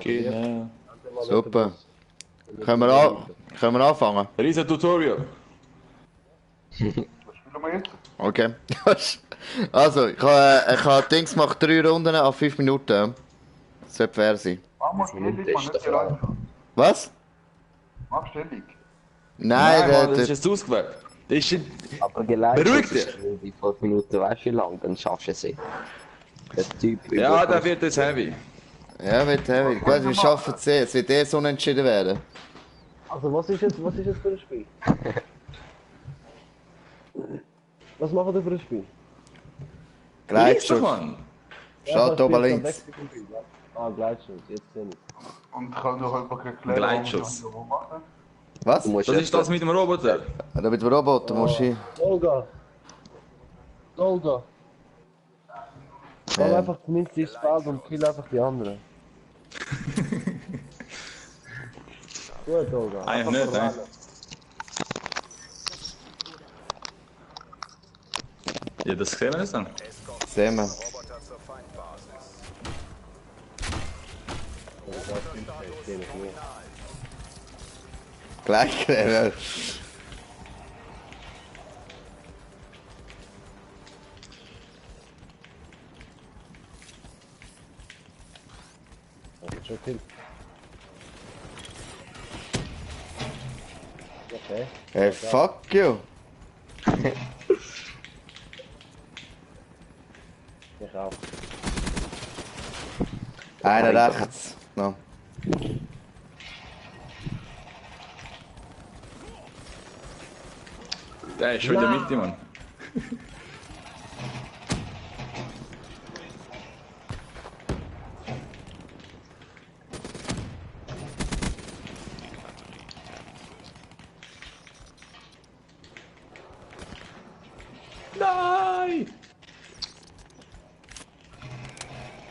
Genau. Super. Können wir anfangen? Riesen Tutorial. Okay. Also, ich habe Dings gemacht 3 Runden auf 5 Minuten. Das sollte fair sein. Mach Stellung, man, nicht so lang. Was? Mach Stellung. Nein, Mann, das ist jetzt ausgewählt. Das ist Aber Beruhig geleitet dich. ist die 5 Minuten, weißt du wie lang, dann schaffst du es nicht. Der Typ Ja, der wird jetzt heavy. Ja, wird heavy. Gut, wir schaffen es eh. Es wird eh so unentschieden werden. Also was ist jetzt für ein Spiel? Was machen wir für ein Spiel? Gleitschutz. Gleitschutz. Mann. Schaut oben links. Ah, Gleitschutz, jetzt sehe ich. Und ich kann doch einfach erklären, Gleitschutz. was wir machen. Was? Du musst Das ist das mit dem Roboter. Da mit dem Roboter musst du hin. Olga! Olga! Komm einfach zumindest ins Feld und kill einfach die anderen. Gut, Olga. Eigentlich nicht, ne? Ja, das sehen wir jetzt dann. Sehen wir. Gleich Level. Schon kill. Okay. Hey, fuck you. Ich auch. Einer rechts. No. Der ist schon in der Mitte, Mann. Nein!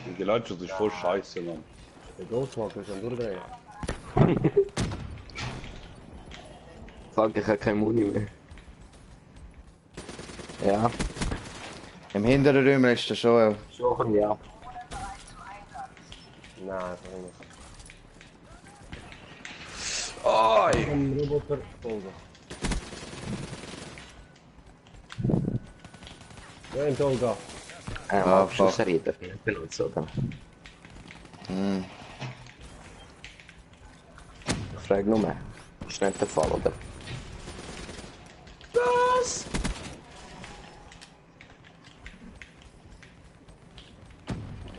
Die Geleitschutz ist voll scheiße, Mann. Der Ghostwalker ist am Durchdrehen. Sag, ich habe keine Muni mehr. Ja, Im hinteren Raum ist der Joel. schon, ja. Nein, einfach nicht. Oi! Ein Roboter, Olga. Ja, in Olga. Ah, fuck. Abschlussrede benutzt, oder? Ich frage nur mehr. Ist nicht der Fall, oder? Was?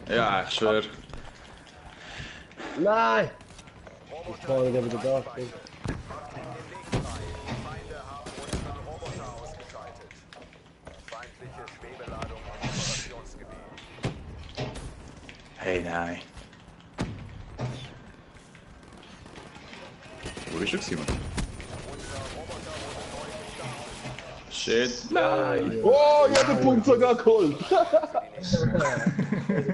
Ja, ich schwör. Nein! Ich fahre wieder da. Hey, nein. Wo bist du gewesen, Mann? Shit. Nein! Oh, ich habe den Punkt sogar geholt!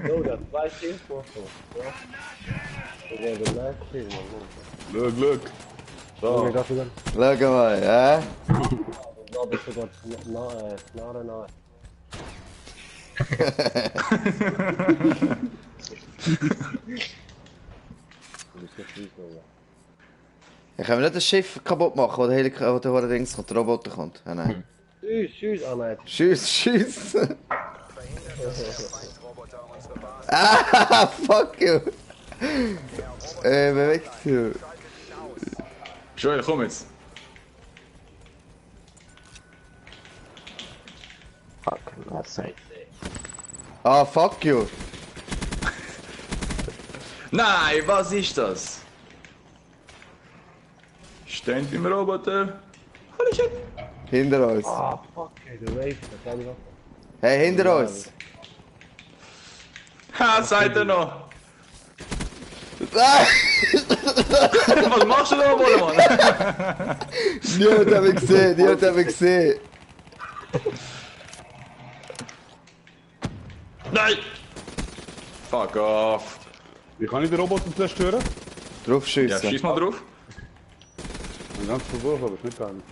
Olga, 2 Kills vorher. Ja. Ich werde gleich killen, Mann. Glück. Olga, So. gehst du dann? Schau mal, ja? Da bist du gerade nahe. Du bist nicht schlecht, Olga. Ich kann nicht das Schiff kaputt machen, wo der Dings kommt, der Roboter kommt. Ah, nein. Tschüss, ah nein. Tschüss. Ah, fuck you. Beweg dich. Joel, komm jetzt. Fuck, merci. Ah, fuck you. Nein, was ist das? Stehen beim Roboter. Holy shit. Hinter uns. Ah, fuck, ey, der Wave, das kann ich auch. Hey, hinter uns. Ha, seid ihr noch? Ah, Was machst du da, Mann? niemand hat mich gesehen. Nein! Fuck off. Wie kann ich den Roboter zerstören? Drauf Ja, schiessen. schieß mal drauf. Ich habe es versucht, aber es nicht gegangen.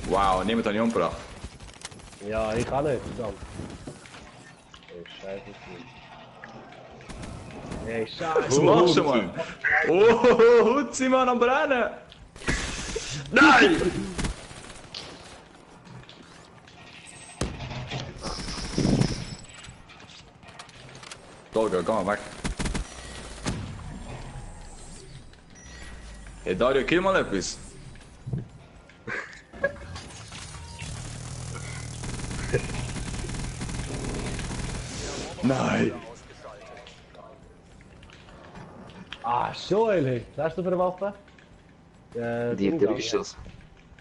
Wow, niemand hat ihn umgebracht. Ja, ich kann nicht, verdammt. scheiße. Ey, scheiße. Was machst du, Mann? Oh, Hutzi, Mann, am Brennen! Nein! Dolga, geh mal weg. Hey Dario, kill mal etwas. Nein! Ah, so, Eli. Was hast du für eine Waffe? Die Drüschuss.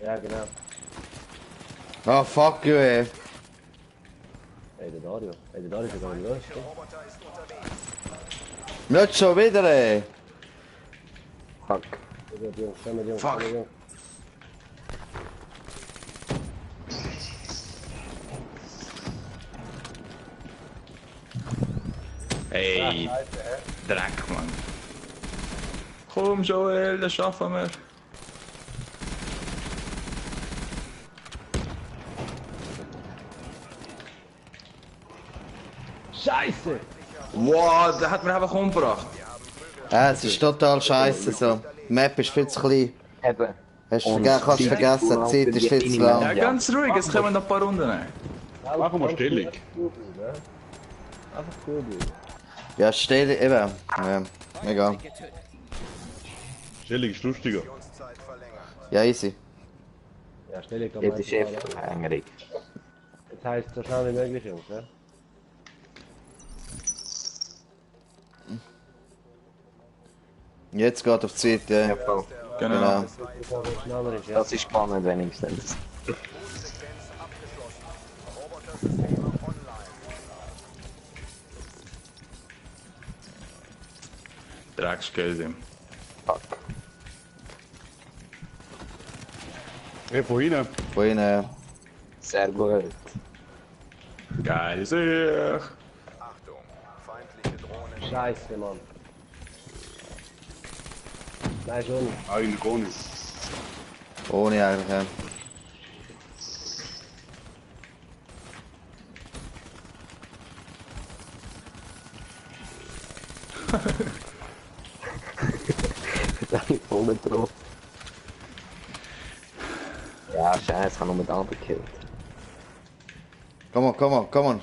Ja, genau. Ah, fuck you, ey. Ey, der Dario. Ey, der Dario ist ja gar nicht los. Nicht schon wieder, ey. Fuck. Fuck. Hey, Dreck, Mann. Komm, Joel, das schaffen wir. Scheiße! Wow, der hat mich einfach umgebracht. Ja, es ist total scheiße so. Die Map ist viel zu klein. Eben. Hast du Und kannst du vergessen, die Zeit ist viel zu Ja, lang. ganz ruhig, es kommen noch ein paar Runden. Machen wir Stellung. Einfach cool bleiben. Ja, stell eben. Ja, egal. Stellung ist lustiger. Ja, easy. Ja, stell dich doch Ja, mal. die Chef hängrig. Das heisst, so schnell wie möglich, Jungs, ne? Jetzt geht auf die Zeit, ja. Voll. Genau. Schneller ist, ja. Das ist spannend wenigstens. Dreckskäse. Fuck. Hey, von hinten. Vorhin, ja. Sehr gut. Geil, sehr. Scheiße, Mann. Nein, schon. Eigentlich gar nicht. Ohne eigentlich, ja. Da bin ich voll mit drauf. Ja, scheiße, ich habe nur mit anderen gekillt. Komm on, komm on, komm on.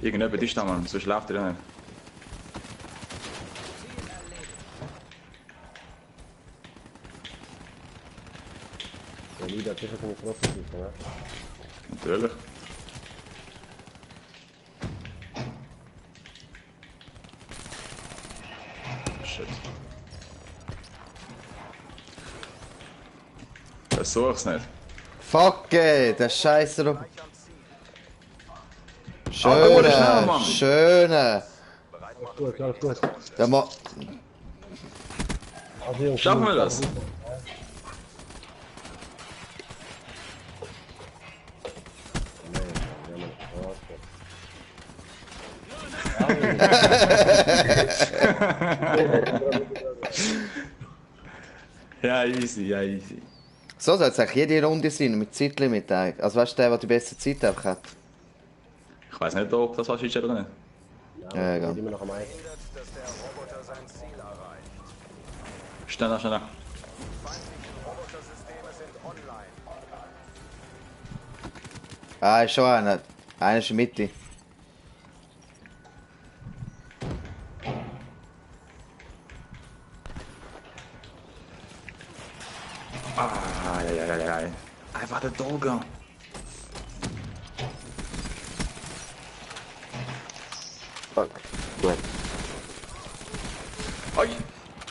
Irgendjemand ist da, Mann, so schläft er nicht. Der Lieder hat sicher keine Trophäe schießen, ne? Natürlich. Shit. Versuch's nicht. Fuck, ey, der Scheiße. Ah, guck mal, der ist schnell, Mann. Schöne. Gut, alles gut. Der Mo Also, Jungs, Schaffen wir das? Ja, easy, ja, easy. So soll es eigentlich jede Runde sein, mit Zeitlimit eigentlich. Also weißt du, der die beste Zeit einfach hat. Ich weiß nicht, ob das was ist oder nicht. Ja, egal. immer noch am Eis. Schneller, schneller. Ah, ist schon einer. Einer ist in der Mitte. Ah, ja, ja, ja, ja. Einfach der Dolga. Fuck. Gut. Oi.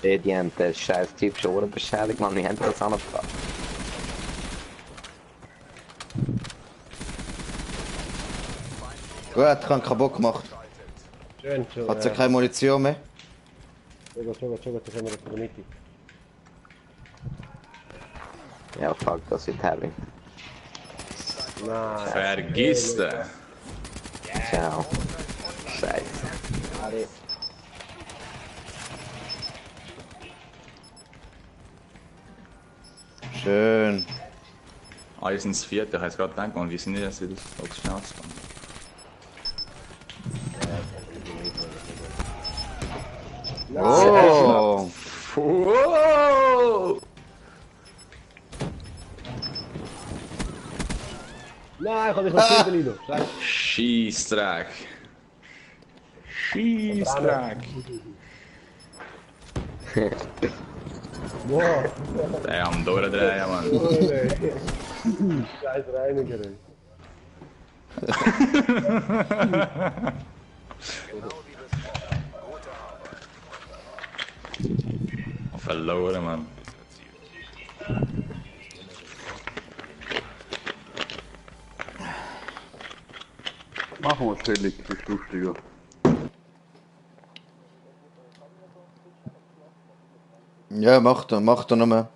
Die haben den scheiß Typ schon wieder beschädigt, man. Wir haben das angepasst. Gut, ich habe kaputt gemacht. Schön, schön. Hat ja keine Munition mehr. Choga, das haben wir das in der Mitte. Ja, fuck, das wird heavy. Nein. Vergiss den. Ciao. Scheiße. Ari. Schön. Eisens Vierte, ich habe gerade gedacht, man, wie sind die jetzt wieder aufs Schnauze gegangen? Oh! Oh! Nein, ich hab dich noch Kinder, Lido. Scheissdreck. Scheissdreck. Boah, Der am Durchdrehen, Mann. scheiß Reiniger, ey. Verloren, Mann. Machen wir Stellung, das ist lustiger. Ja, mach da nochmal.